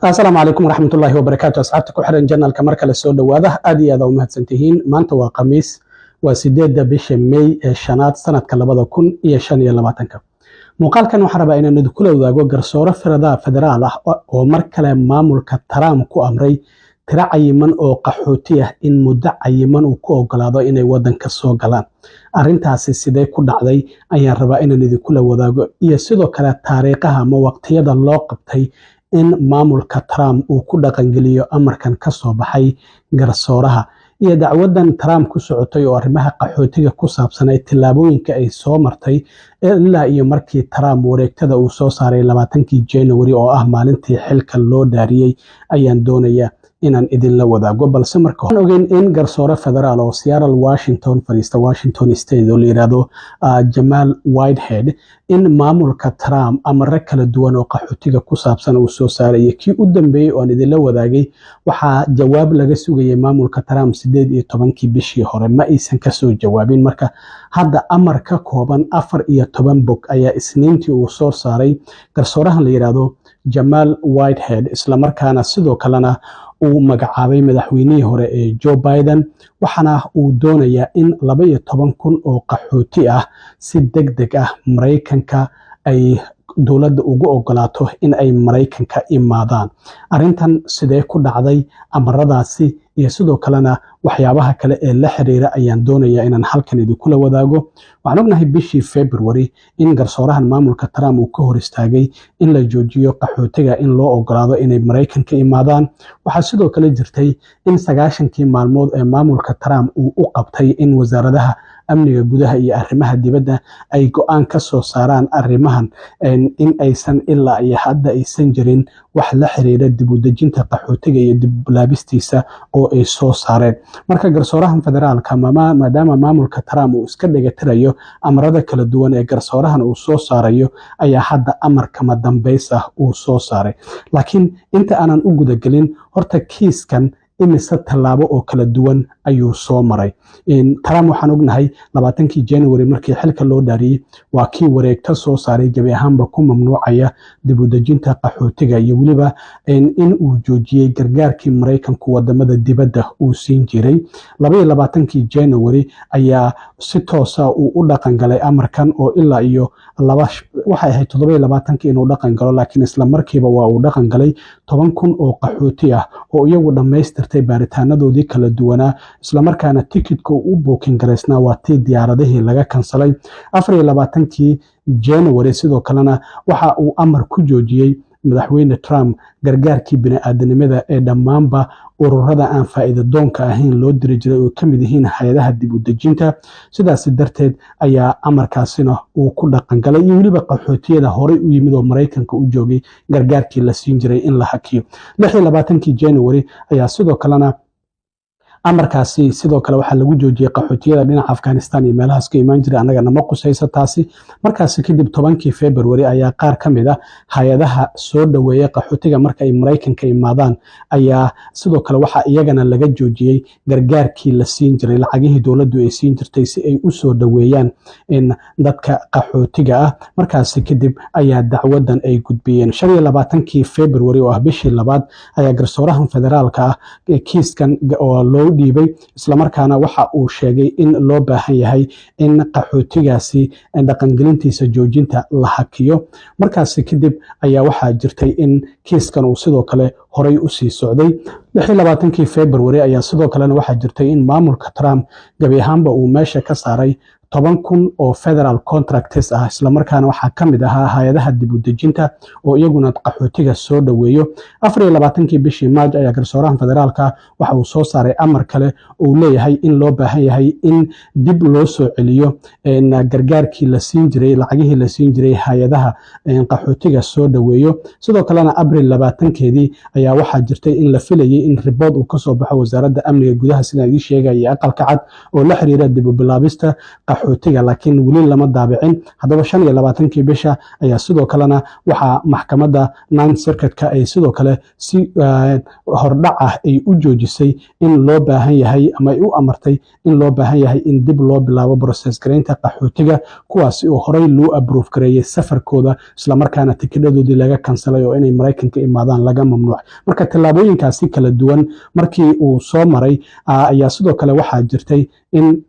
Asalaamu calaykum waraxmatullaahi wabarakaatu. Asxaabta ku xiran channelka, mar kale soo dhowaada. Aad iyo aad u mahadsantihiin. Maanta waa Khamiis, waa 8-da bisha May ee shanaad, sanadka 2025-ka. Muuqaalkan waxaan rabaa inaan idinkula wadaago garsoore federaal ah oo mar kale maamulka Trump ku amray tiro cayiman oo qaxooti ah in muddo cayiman uu ku ogolaado inay wadanka soo galaan. Arrintaasi sidee ku dhacday ayaan rabaa inaan idinkula wadaago, iyo sidoo kale taariikhaha ama waqtiyada loo qabtay in maamulka Trump uu ku dhaqangeliyo amarkan ka soo baxay garsooraha, iyo dacwadan Trump ku socotay oo arrimaha qaxootiga ku saabsan ay tillaabooyinka ay soo martay ilaa iyo markii Trump wareegtada uu soo saaray 20-kii January, oo ah maalintii xilka loo dhaariyey, ayaan doonayaa inaan idinla wadaago. Balse marka hore, ogeyn in garsoore federaal oo Seattle, Washington fadhiista, Washington State, oo la yiraahdo Jamal Whitehead, in maamulka Trump amare kala duwan oo qaxootiga ku saabsan uu soo saarayay. Kii u dambeeyey oo aan idinla wadaagay, waxaa jawaab laga sugayay maamulka Trump 18-kii bishii hore, ma aysan kasoo jawaabin. Marka hadda amar ka kooban 14 bog ayaa Isniintii uu soo saaray garsoorahan la yiraahdo Jamal Whitehead, islamarkaana sidoo kalena uu magacaabay madaxweynihii hore ee Joe Biden. Waxaana uu doonayaa in 12,000 oo qaxooti ah si deg deg ah Maraykanka ay dowladda ugu ogolaato in ay Maraykanka imaadaan. Arrintan sidee ku dhacday, amaradaasi iyo sidoo kalena waxyaabaha kale ee la xiriira, ayaan doonayaa inaan halkan idinkula wadaago. Waxaan ognahay bishii February in garsoorahan maamulka Trump uu ka hor istaagay in la joojiyo qaxootiga in loo ogolaado inay Maraykanka imaadaan. Waxaa sidoo kale jirtay in 90-kii maalmood ee maamulka Trump uu u qabtay in wasaaradaha amniga gudaha iyo arrimaha dibadda ay go-aan ka soo saaraan arrimahan, in aysan ilaa iyo hadda aysan jirin wax la xiriira dib u dejinta qaxootiga iyo dib u laabistiisa oo ay soo saareen. Marka garsoorahan federaalka, maadaama maamulka Trump uu iska dhegatirayo amarada kala duwan ee garsoorahan uu soo saarayo, ayaa hadda amar kama dambays ah uu soo saaray. Laakiin inta aanan u gudagelin, horta kiiskan imise tallaabo oo kala duwan ayuu soo maray Trump? Waxaan ognahay 20-kii January markii xilka loo dhaariyey, waa kii wareegto soo saaray gebi ahaanba ku mamnuucaya dib u dejinta qaxootiga, iyo weliba in uu joojiyey gargaarkii Maraykanku wadamada dibadda uu siin jiray. 22-kii January ayaa si toosa uu u dhaqan galay amarkan, oo ilaa iyo laba waxay ahayd 27-kii inuu dhaqan galo, laakiin isla markiiba waa uu dhaqan galay. 10,000 oo qaxooti ah oo iyagu dhammaystirtay baaritaanadoodii kala duwanaa, islamarkaana tikidka uu u booking garaysnaa, waa tii diyaaradihii laga kansalay. 24-kii January sidoo kalena waxa uu amar ku joojiyey madaxweyne Trump gargaarkii bini'aadanimada ee dhammaanba ururada aan faa'iido doonka ahayn loo diri jiray, oo ka mid yihiin hay-adaha dib u dejinta. Sidaas darteed ayaa amarkaasina uu ku dhaqan galay, iyo weliba qaxootiyada horey u yimid oo Maraykanka u joogay gargaarkii la siin jiray in la hakiyo. 26-kii January ayaa sidoo kalena amarkaasi sidoo kale waxaa lagu joojiyey qaxootiyada dhinaca Afghanistan iyo meelahaas ka imaan jiray. Annaga nama qusaysa taasi. Markaasi kadib 10-kii February ayaa qaar ka mid ah hay-adaha soo dhoweeya qaxootiga marka ay Maraykanka imaadaan ayaa sidoo kale waxaa iyagana laga joojiyey gargaarkii la siin jiray, lacagihii dowladdu ay siin jirtay si ay u soo dhoweeyaan in dadka qaxootiga ah. Markaasi kadib ayaa dacwadan ay gudbiyeen. 25-kii February, oo ah bishii labaad, ayaa garsoorahan federaalka ah kiiskan oo loo dhiibay, islamarkaana waxa uu sheegay in loo baahan yahay in qaxootigaasi dhaqangelintiisa joojinta la hakiyo. Markaasi kadib ayaa waxaa jirtay in kiiskan uu sidoo kale horay usii socday. 26-kii February ayaa sidoo kalena waxaa jirtay in maamulka Trump gebi ahaanba uu meesha ka saaray 10,000 oo federal contractors ah, islamarkaana waxaa ka mid ahaa hay-adaha dib u dejinta oo iyaguna qaxootiga soo dhoweeyo. 24-kii bishii March ayaa garsooraha federaalka waxa uu soo saaray amar kale oo uu leeyahay in loo baahan yahay in dib loo soo celiyo gargaarkii la siin jiray, lacagihii la siin jiray hay-adaha qaxootiga soo dhoweeyo. Sidoo kalena Abril 20-keedii ayaa waxaa jirtay in la filayay in report uu kasoo baxo Wasaaradda Amniga Gudaha, sidaan idiin sheegaya, Aqalka Cad, oo la xiriira dib u bilaabista qaxootiga. Qaxootiga, laakiin weli lama daabicin. Haddaba, 25-kii bisha ayaa sidoo kalena waxaa maxkamadda Ninth Circuitka ay sidoo kale si hordhac ah ay u joojisay in loo baahan yahay, ama ay u amartay in loo baahan yahay in dib loo bilaabo process gareynta qaxootiga, kuwaasi oo horey loo approve gareeyey safarkooda, islamarkaana tikidhadoodii laga kansalay oo inay Maraykanka imaadaan laga mamnuucay. Marka tallaabooyinkaasi kala duwan markii uu soo maray ayaa sidoo kale waxaa jirtay in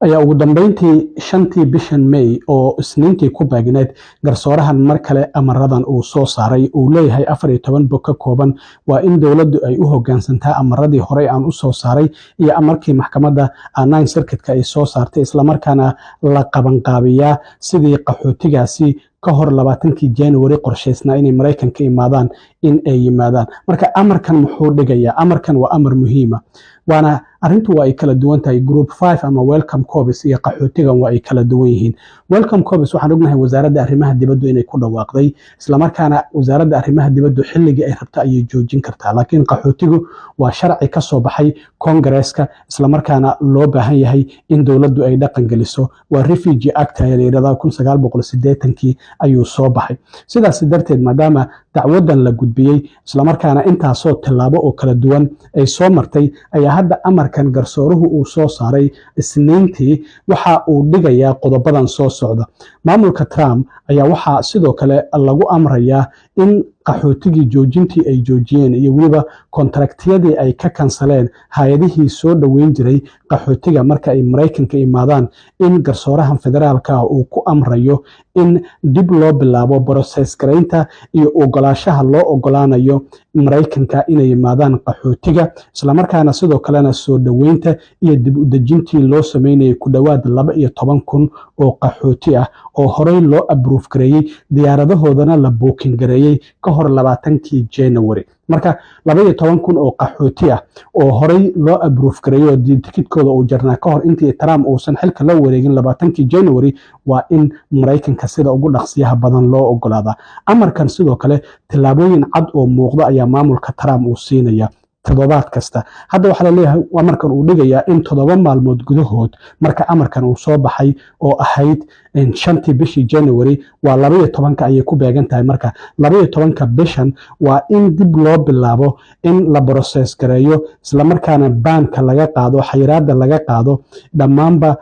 ayaa ugu dambeyntii 5-tii bishan May oo Isniintii ku beegneed, garsoorahan mar kale amaradan uu soo saaray, uu leeyahay 14 bog ka kooban, waa in dowladdu ay u hogaansantaa amaradii horey aan u soo saaray iyo amarkii maxkamadda Ninth Circuitka ay soo saartay, islamarkaana la qabanqaabiyaa sidii qaxootigaasi ka hor 20-kii January qorshaysnaa inay Maraykanka imaadaan in ay yimaadaan. Marka amarkan muxuu dhigayaa? Amarkan waa amar muhiima, waana arrintu waa ay kala duwan tahay. Group 5 ama Welcome Corps iyo qaxootigan waa ay kala duwan yihiin. Welcome Corps waxaan ognahay Wasaaradda Arrimaha Dibaddu inay ku dhawaaqday, islamarkaana Wasaaradda Arrimaha Dibaddu xilligii ay rabto ayay joojin kartaa. Laakiin qaxootigu waa sharci ka soo baxay Kongareeska, islamarkaana loo baahan yahay in dowladdu ay dhaqan geliso. Waa Refugee Act ayaa la yidhahdaa, 1980-kii ayuu soo baxay. Sidaas darteed, maadaama dacwadan la gudbiyey, islamarkaana intaasoo tallaabo oo kala duwan ay soo martay, ayaa hadda amarkan garsooruhu uu soo saaray Isniintii waxa uu dhigayaa qodobadan soo socda. Maamulka Trump ayaa waxaa sidoo kale lagu amrayaa in qaxootigii joojintii ay joojiyeen iyo weliba kontraktiyadii ay ka kansaleen hay-adihii soo dhoweyn jiray qaxootiga marka ay Maraykanka imaadaan, in garsoorahan federaalka ah uu ku amrayo in dib loo bilaabo process garaynta iyo ogolaashaha loo ogolaanayo Maraykanka inay yimaadaan qaxootiga, islamarkaana sidoo kalena soo dhoweynta iyo dib u dejintii loo sameynayay ku dhowaad 12,000 oo qaxooti ah oo horey loo approve gareeyey, diyaaradahoodana la booking gareeyey ka hor 20-kii January. Marka 12,000 oo qaxooti ah oo horey loo approve gareeyey oo tikidkooda uu jarnaa ka hor intii Trump uusan xilka la wareegin 20-kii January, waa in Maraykanka sida ugu dhaqsiyaha badan loo ogolaadaa. Amarkan sidoo kale tallaabooyin cad oo muuqda ayaa maamulka Trump uu siinaya toddobaad kasta. Hadda waxaa laleeyahay amarkan uu dhigayaa in 7 maalmood gudahood marka amarkan uu soo baxay, oo ahayd 5-tii bishii January, waa 12-ka ayay ku beegan tahay. Marka 12-ka bishan waa in dib loo bilaabo in la process gareeyo, islamarkaana banka laga qaado, xayiraada laga qaado dhammaanba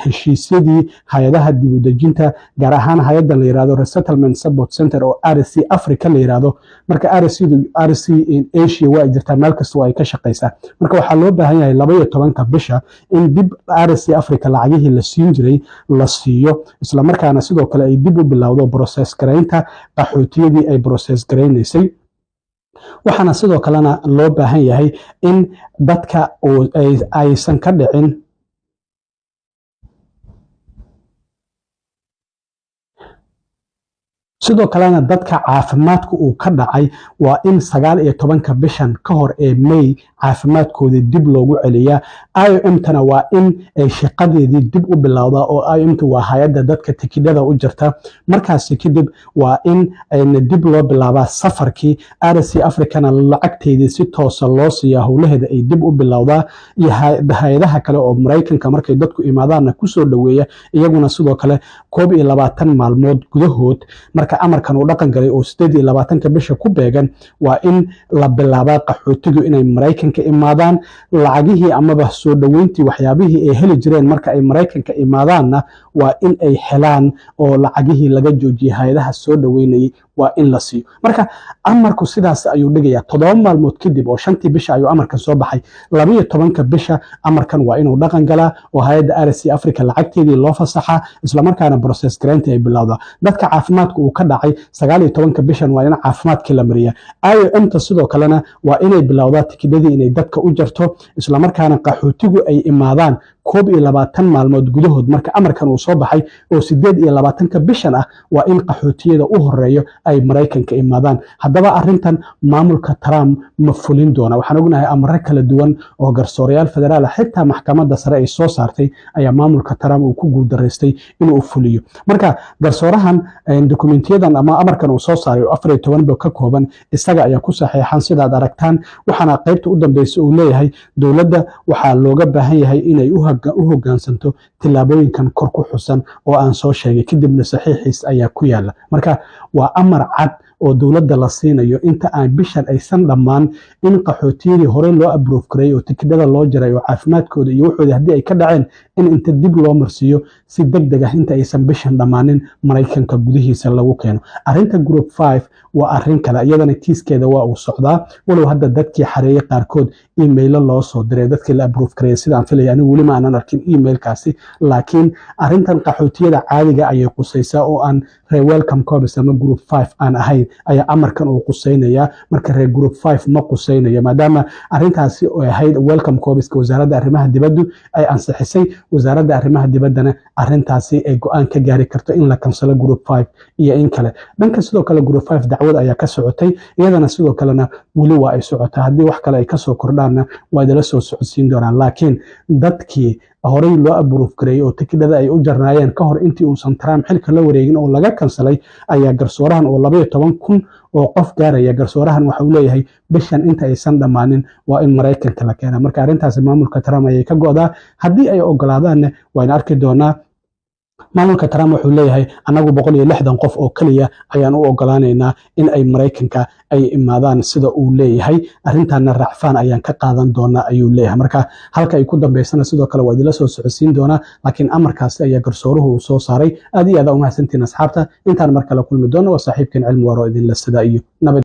heshiisyadii hay-adaha dib u dejinta, gaar ahaan hay-addan la yirahdo Resettlement Support Center oo RC Africa la yirahdo. Marka RC RC Asia waa jirtaa, meel kasta waa ay ka shaqaysaa. Marka waxaa loo baahan yahay 12-ka bisha in dib RC Africa lacagihii la siin jiray la siiyo, islamarkaana sidoo kale ay dib u bilowdo process garaynta qaxootiyadii ay process garaynaysay. Waxaana sidoo kalena loo baahan yahay in dadka aysan ka dhicin. Sidoo kalena dadka caafimaadka uu ka dhacay waa in 19-ka bishan ka hor ee May caafimaadkoodii dib loogu celiyaa. IOM-tana waa in ay shaqadeedii dib u bilowdaa, oo IOM-ta waa hay-adda dadka tikidhada u jirta. Markaasi kadib waa in dib loo bilaabaa safarkii. RC Africana lacagteedii si toosa loo siiyaa, howlaheeda ay dib u bilowdaa, iyo hay-adaha kale oo Maraykanka markay dadku imaadaanna kusoo dhoweeya iyaguna sidoo kale 21 maalmood gudahood marka amarkan uu dhaqan galay oo 28-ka bisha ku beegan, waa in la bilaabaa qaxootigu inay Maraykanka imaadaan. Lacagihii amaba soo dhoweyntii, waxyaabihii ay heli jireen marka ay Maraykanka imaadaanna waa in ay helaan, oo lacagihii laga joojiyey hay-adaha soo dhoweynayay waa in la siiyo. Marka amarku sidaas ayuu dhigayaa. 7 maalmood kadib oo 5-tii bisha ayuu amarkan soo baxay, 12-ka bisha amarkan waa inuu dhaqan galaa, oo hay-adda RC Africa lacagteedii loo fasaxaa, islamarkaana process garayntii ay bilowdaa. Dadka caafimaadka uu ka dhacay, 19-ka bishan waa in caafimaadkii la mariyaa. IOM-ta sidoo kalena waa inay bilowdaa tikidhadii inay dadka u jarto, islamarkaana qaxootigu ay imaadaan. 21 maalmood gudahood marka amarkan uu soo baxay, oo 28-ka bishan ah, waa in qaxootiyada u horeeyo ay Maraykanka imaadaan. Haddaba arrintan maamulka Trump ma fulin doona? Waxaan ognahay amare kala duwan oo garsoorayaal federaal ah, xitaa maxkamadda sare ay soo saartay, ayaa maamulka Trump uu ku guuldaraystay inuu fuliyo. Marka garsoorahan dokumentiyadan ama amarkan uu soo saaray oo 14 ba ka kooban, isaga ayaa ku saxeexan, sidaad aragtaan. Waxaana qaybta u dambeysa uu leeyahay dowladda waxaa looga baahan yahay inay u hoggaansanto tillaabooyinkan kor ku xusan oo aan soo sheegay. Kadibna saxiixiis ayaa ku yaala. Marka waa amar cad oo dowladda la siinayo inta aan bishan aysan dhammaan in qaxootiyadii hore loo approve gareeyay oo tikidhada loo jaray oo caafimaadkooda iyo waxoodii haddii ay ka dhaceen, in inta dib loo marsiiyo si deg deg ah, inta aysan bishan dhammaanin, Maraykanka gudihiisa lagu keeno. Arrinta Group 5 waa arrin kale, iyadana kiiskeeda waa uu socdaa, walow hadda dadkii xareeyey qaarkood emailo loo soo diray, dadkii la approve gareeyay, sidaan filaya. Anigu weli ma aanan arkin emailkaasi, laakiin arrintan qaxootiyada caadiga ayay qusaysaa oo aan reer Welcome Corps ama Group 5 aan ahayn ayaa amarkan uu qusaynayaa. Marka reer Group 5 ma qusaynayo, maadaama arrintaasi ay ahayd Welcome Corpska Wasaaradda Arrimaha Dibaddu ay ansixisay. Wasaaradda Arrimaha Dibaddana arrintaasi ay go-aan ka gaari karto in la cancelo Group 5 iyo in kale. Dhanka sidoo kale Group 5 dacwad ayaa ka socotay, iyadana sidoo kalena weli waa ay socotaa. Haddii wax kale ay kasoo kordhaanna waa idala soo socodsiin doonaan. Laakiin dadkii horey loo approve gareeyey oo tikidhada ay u jarnaayeen ka hor intii uusan Trump xilka la wareegin oo laga cancelay ayaa garsoorahan oo 12,000 oo qof gaaraya, garsoorahan waxa uu leeyahay bishan inta aysan dhammaanin waa in Maraykanka la keena. Marka arrintaasi maamulka Trump ayay ka go'daa. Haddii ay ogolaadaanne wayna arki doonaa. Maamulka Trump wuxuu leeyahay annagu 160 qof oo keliya ayaan u ogolaanaynaa in ay Maraykanka ay imaadaan, sida uu leeyahay. Arrintaana racfaan ayaan ka qaadan doonaa, ayuu leeyahay. Marka halka ay ku dambeysana sidoo kale waa idinla soo socodsiin doonaa, laakiin amarkaasi ayaa garsooruhu uu soo saaray. Aad iyo aad aa umahadsantihiin, asxaabta. Intaan mar kale kulmi doono, waa saaxiibkan Cilmi Waaro idinla sidaa iyo nabad.